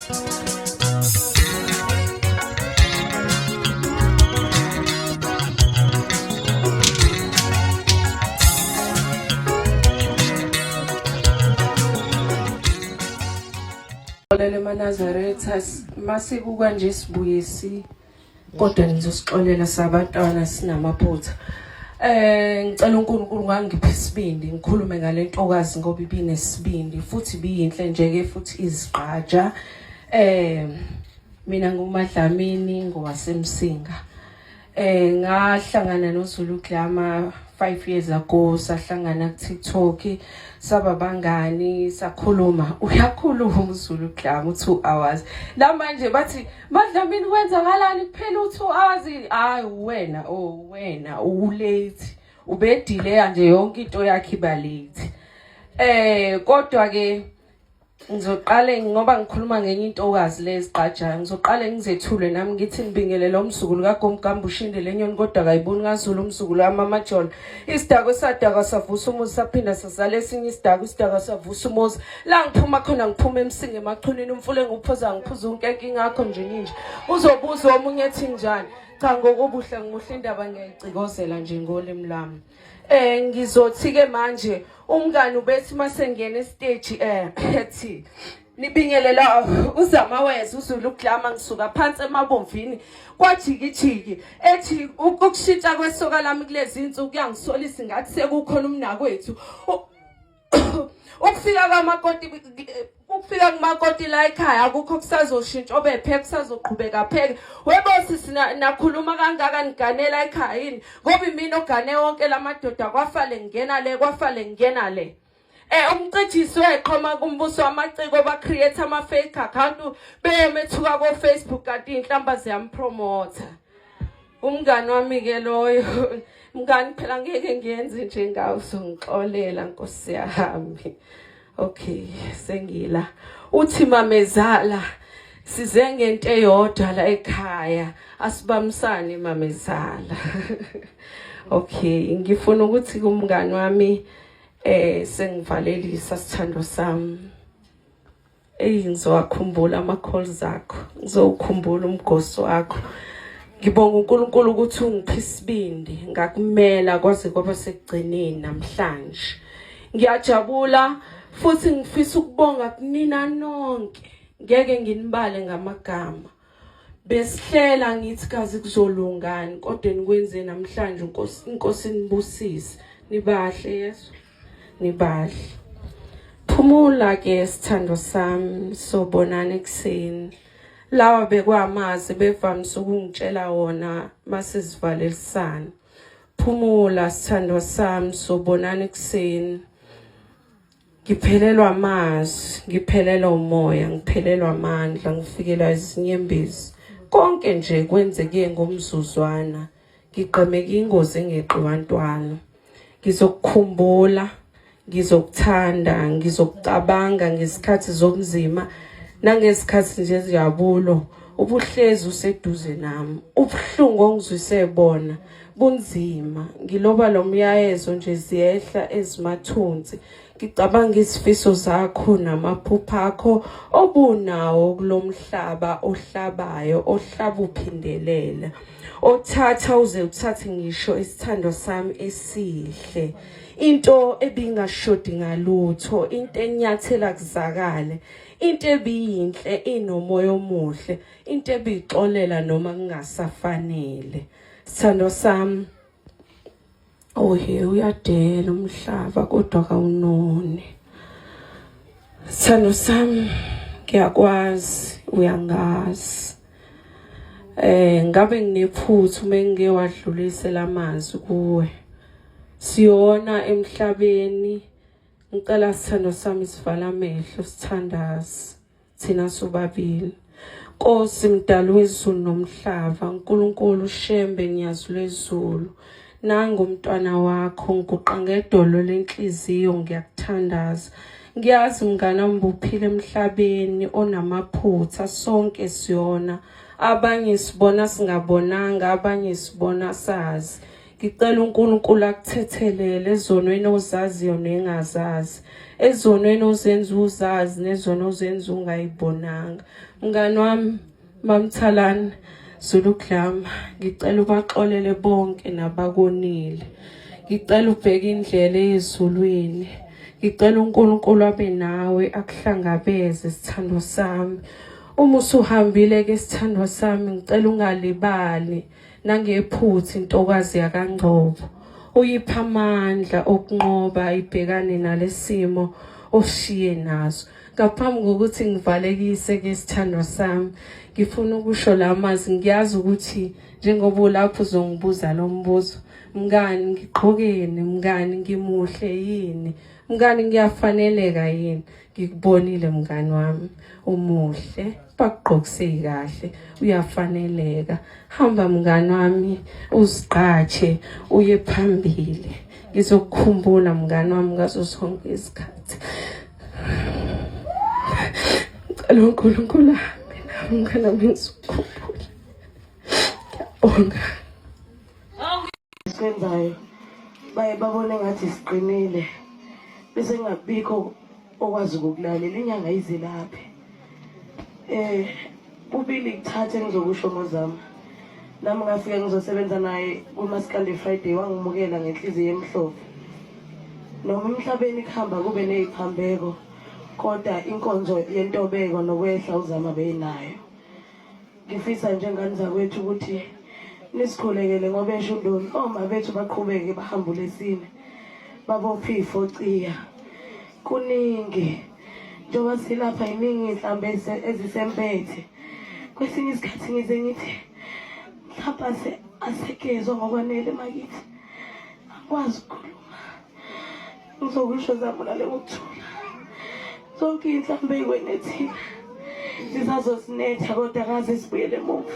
Xolele emaNazaretha masikuka nje sibuye si kodwa nizosixolela sabantwana sinamaphutha. Ngicela uNkulunkulu ngangiphe isibindi ngikhulume ngale ntokazi ngoba ibinesibindi futhi ibiyinhle nje ke futhi izigqaja. Mina nguMadlamini ngowaseMsinga. Ngahlangana noZulu Glamour 5 years ago, sahlangana ku TikTok, saba bangani, sakhuluma. Uyakhuluma uZulu Glamour 2 hours. La manje bathi Madlamini kwenzakalani kuphela u2 hours? Hayi wena, oh wena ulate. Ubedile nje yonke into yakhe iba late. Kodwa ke ngizoqale ngoba ngikhuluma ngenye intokazi lezigqajayo, ngizoqale ngizethule nami ngithi ngibingelele umzukulu kaGomgamba ushinde lenyoni kodwa kayiboni kaZulu, umzukulu kaMamajola, isidakwa esadakwa savusa umuzi saphinda sazala esinye isidakwa, isidakwa savusa umuzi. La ngiphuma khona ngiphuma eMsinga eMachunini, umfula enguphuza ngiphuza unkenke, ingakho nje ninje uzobuza omunye ethi njani. Cha, ngokubuhle ngimuhle, indaba ngiyayicikozela nje ngolimi lami. Ngizothi ke manje umngani ubethi masengena estage ethi nibingelela uzama weza uZulu Glamour, ngisuka phansi emabomvini kwajikijiki, ethi ukushintsha kwesoka lami kulezi insuku kuyangisolisa ngathi sekukhona umnakwethu. Ukufika kwamakoti, ukufika kumakoti la ekhaya akukho kusazoshintsha, obephe kusazoqhubeka pheke. Webosi nakhuluma kangaka niganela ekhaya yini? Ngoba imina ogane wonke lamadoda, kwafale ngena le, kwafale ngena le. Umcijisi weqhoma kumbuso wamaciko, ba create ama fake account beyomethuka ko Facebook kanti inhlamba ziyampromotha. Umngani wami ke loyo, mngani phela ngeke ngiyenze nje ngawo, uzongixolela nkosi yami. Okay, sengila. Uthi mamezala size ngento eyodwa la ekhaya, asibambisane mamezala. Okay, ngifuna ukuthi kumngani wami sengivalelisa sithando sami. Eyi, ngizowakhumbula ama-calls akho, ngizowukhumbula umgosi wakho. Ngibonga uNkulunkulu ukuthi ungiphe isibindi ngakumela kwaze kwaba sekugcineni namhlanje. Ngiyajabula futhi ngifisa ukubonga kunina nonke, ngeke nginibale ngamagama. Besihlela ngithi kazi kuzolungani, kodwa nikwenze namhlanje. Inkosi, inkosi nibusise, nibahle Yesu, nibahle. Phumula ke sithando sami, sobonana ekuseni. Lawa bekwamazi bevamise ukungitshela wona masizivalelisana. Phumula sithando sami, sobonana ekuseni. Ngiphelelwa amazwi, ngiphelelwa umoya, ngiphelelwa amandla, ngifikelwa izinyembezi. Konke nje kwenzeke ngomzuzwana. Ngigqemeke ingozi engeqiwa ntwala. Ngizokukhumbula, ngizokuthanda, ngizokucabanga ngezikhathi zobunzima nangezikhathi nje zenjabulo. Ubuhlezi useduze nami. Ubuhlungu ongizwise bona bunzima. Ngiloba lo mlayezo nje ziyehla ezimathunzi. Ngicabanga izifiso zakho namaphupho akho obunawo kulomhlaba ohlabayo, ohlaba uphindelela, othatha uze uthathe ngisho isithando sami esihle, into ebingashodi ngalutho, into enyathela kuzakale, into ebiyinhle inomoya omuhle, into ebixolela noma kungasafanele. Sithando sami, oh he, uyadela umhlaba kodwa kawunoni. Sithando sami, ngiyakwazi uyangazi. Ngabe nginephutha uma ngike wadlulisela amazwi kuwe. Siyona emhlabeni, ngicela sithando sami sivala amehlo sithandaze thina sobabili. Nkosi mdali wezulu nomhlaba, uNkulunkulu Shembe Nyazi lwezulu, nangu umntwana wakho, ngiguqa ngedolo lenhliziyo ngiyakuthandaza. Ngiyazi mngane wami uphila emhlabeni onamaphutha, sonke siyona, abanye sibona singabonanga, abanye sibona sazi. Ngicela uNkulunkulu akuthethelele ezonweni ozaziyo nengazazi. Ezonweni ozenza uzazi nezono ozenza ungayibonanga. Mngani wami Mamthalane Zulu Glam, ngicela ubaxolele bonke nabakonile. Ngicela ubheke indlela eyezulwini. Ngicela uNkulunkulu abe nawe akuhlangabeze sithando sami. Uma usuhambile ke sithandwa sami ngicela ungalibali nangephutha intokazi yakaNgcobo. Uyipha amandla okunqoba ibhekane nalesimo oshiye naso. Ngaphambi kokuthi ngivalekise ke sithandwa sami, ngifuna ukusho la mazwi ngiyazi ukuthi njengoba ulapho uzongibuza lo mbuzo. Mngani ngigqokeni, mngani ngimuhle yini? Mngani ngiyafaneleka yini? Ngikubonile mngani wami umuhle bakugqokise kahle uyafaneleka hamba mngani wami uzigqatshe uye phambili ngizokukhumbula mngani wami ngazo zonke izikhathi ngicela uNkulunkulu ahambe nami mngani wami ngizokukhumbula ngiyabonga Esikwenzayo baye babone ngathi siqinile bese kungabikho okwazi ukukulalela inyanga izelaphe eh kubili kuthathe ngizokusho ngozama nami ngafika ngizosebenza naye kumaskandi Friday wangimukela ngenhliziyo emhlophe noma emhlabeni kuhamba kube neziphambeko kodwa inkonzo yentobeko nokwehla uzama beyinayo Ngifisa nje ngane zakwethu ukuthi nisikhulekele ngoba esho uNdoni oma bethu baqhubeke bahambule isine babophe ifociya kuningi njengoba silapha iningi inhlambe ezisempethe kwesinye isikhathi ngize ngithi mhlawumbe asegezwa ngokwanele makithi angikwazi ukukhuluma Ngizokusho zamulale ngokuthula. Zonke inhlambe ikwenethile. Zisazosinetha kodwa kaze sibuyele emuva.